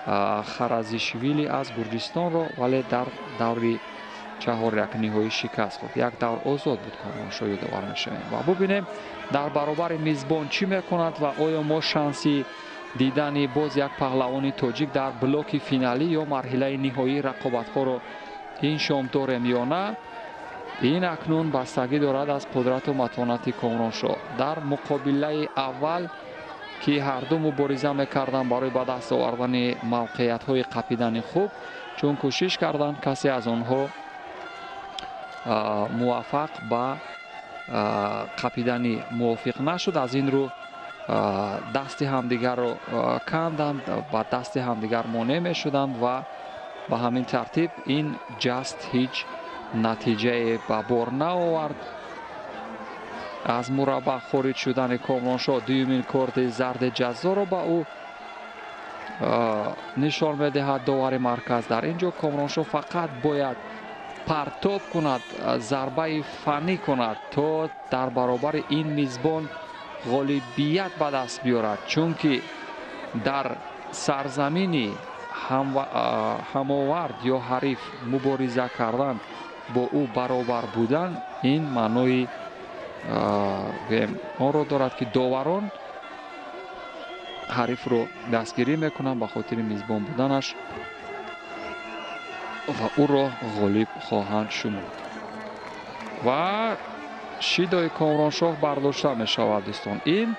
Харазишвили аз Гурҷистонро, вале дар даври чаҳорякниҳоӣ шикаст хӯрд. Як давр озод буд Комроншоҳ, ёдовар мешавем. Ва бубинем дар баробари мизбон чӣ мекунад ва оё мо шанси дидани боз як паҳлавони тоҷик дар блоки финалӣ ё марҳилаи ниҳоии рақобатҳоро ин шом дорем ё на. Ин акнун бастагӣ дорад аз қудрату матонати Комроншоҳ. Дар муқобилаи аввал ки ҳарду мубориза мекарданд барои ба даст овардани мавқеиятҳои қапидани хуб, чун кӯшиш карданд, касе аз онҳо муваффақ ба қапидани мувофиқ нашуд. Аз ин рӯ дасти ҳамдигарро канданд, ба дасти ҳамдигар монеъ мешуданд ва ба ҳамин тартиб ин ҷаст ҳеҷ натиҷае ба бор наовард. Аз мураббаъ хориҷ шудани Комроншоҳ дуюмин корди зарди ҷаззоро ба ӯ нишон медиҳад довари марказ. Дар ин ҷо Комроншоҳ фақат бояд партоб кунад, зарбаи фаннӣ кунад, то дар баробари ин мизбон ғолибият ба даст биёрад, чунки дар сарзамини ҳамовард ё ҳариф мубориза кардан, бо ӯ баробар будан, ин маънои онро дорад, ки доварон ҳарифро дастгирӣ мекунанд ба хотири мизбон буданаш ва ӯро ғолиб хоҳанд шумурд. Ва шидои Комроншоҳ бардошта мешавад, дӯстон. Ин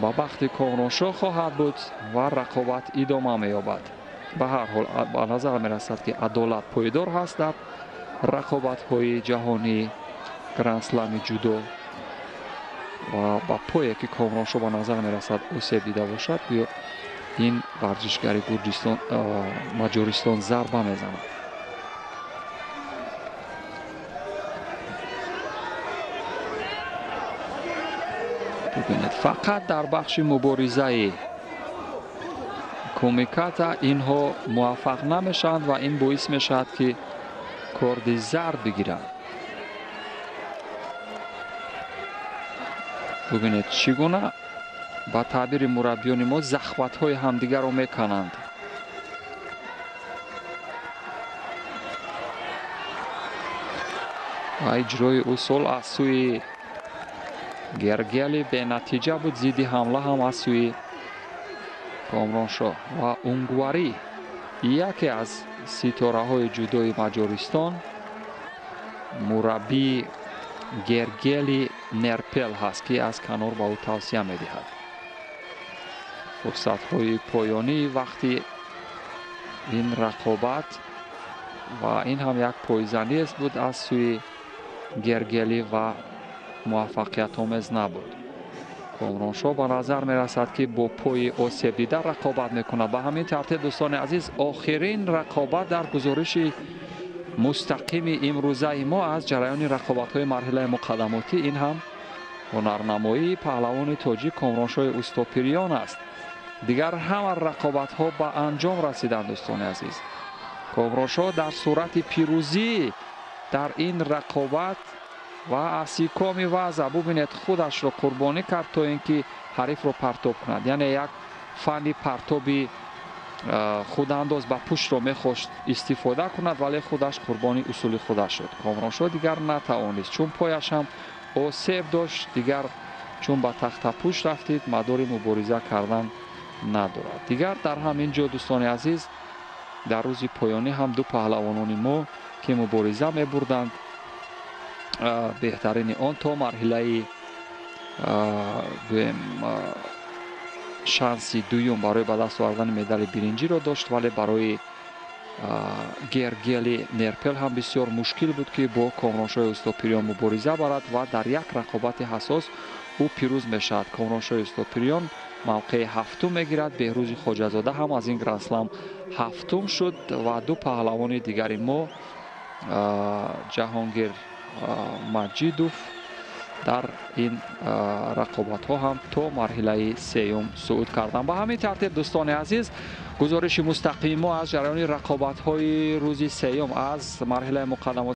ба бахти Комроншоҳ хоҳад буд ва рақобат идома меёбад. Ба ҳар ҳол ба назар мерасад, ки адолат пойдор ҳаст дар рақобатҳои ҷаҳонии грандслами ҷудо ва ба пое ки Комроншоҳ ба назар мерасад осеб дида бошад, гӯё ин варзишгари Гурҷистон, Маҷористон зарба мезанад. Бубинед, фақат дар бахши муборизаи кумиката инҳо муваффақ намешаванд ва ин боис мешавад, ки корди зард бигиранд. Бубинед, чӣ гуна ба таъбири мураббиёни мо захватҳои ҳамдигарро мекананд. Ва иҷрои усул аз сӯи Гергели бенатиҷа буд, зидди ҳамла ҳам аз сӯи Комроншоҳ. Ва Унгварӣ, яке аз ситораҳои ҷудои Маҷористон, мураббии Гергели Нерпел ҳаст, ки аз канор ба ӯ тавсия медиҳад. Фурсатҳои поёнии вақти ин рақобат ва ин ҳам як пойзаниест буд аз сӯи Гергели ва муваффақиятомез набуд. Комроншоҳ ба назар мерасад, ки бо пои осебдида рақобат мекунад. Ба ҳамин тартиб, дӯстони азиз, охирин рақобат дар гузориши мустақими имрӯзаи мо аз ҷараёни рақобатҳои марҳилаи муқаддамотӣ, ин ҳам ҳунарнамоии паҳлавони тоҷик Комроншоҳи Устопириён аст. Дигар ҳама рақобатҳо ба анҷом расиданд, дӯстони азиз. Комроншоҳ дар сурати пирӯзӣ дар ин рақобат ва асикоми ваза, бубинед, худашро қурбонӣ кард, то ин ки ҳарифро партоб кунад. Яъне як фанни партоби худандоз ба пуштро мехост истифода кунад, вале худаш қурбони усули худаш шуд. Комроншоҳ дигар натавонист, чун пояш ҳам осеб дошт, дигар чун ба тахтапӯш рафтид, мадори мубориза кардан надорад. Дигар дар ҳамин ҷо, дӯстони азиз, дар рӯзи поёнӣ ҳам ду паҳлавонони мо, ки мубориза мебурданд, беҳтарини он то марҳилаи гӯем шанси дуюм барои ба даст овардани медали биринҷиро дошт, вале барои Гергели Нерпел ҳам бисёр мушкил буд, ки бо Комроншоҳи Устопириён мубориза барад ва дар як рақобати ҳассос ӯ пирӯз мешавад. Комроншоҳи Устопириён мавқеи ҳафтум мегирад. Беҳрӯзи Хоҷазода ҳам аз ин грандслам ҳафтум шуд ва ду паҳлавони дигари мо, Ҷаҳонгир Маҷидов, дар ин рақобатҳо ҳам то марҳилаи сеюм сууд карданд. Ба ҳамин тартиб, дӯстони азиз, гузориши мустақими мо аз ҷараёни рақобатҳои рӯзи сеюм аз марҳилаи муқаддамотӣ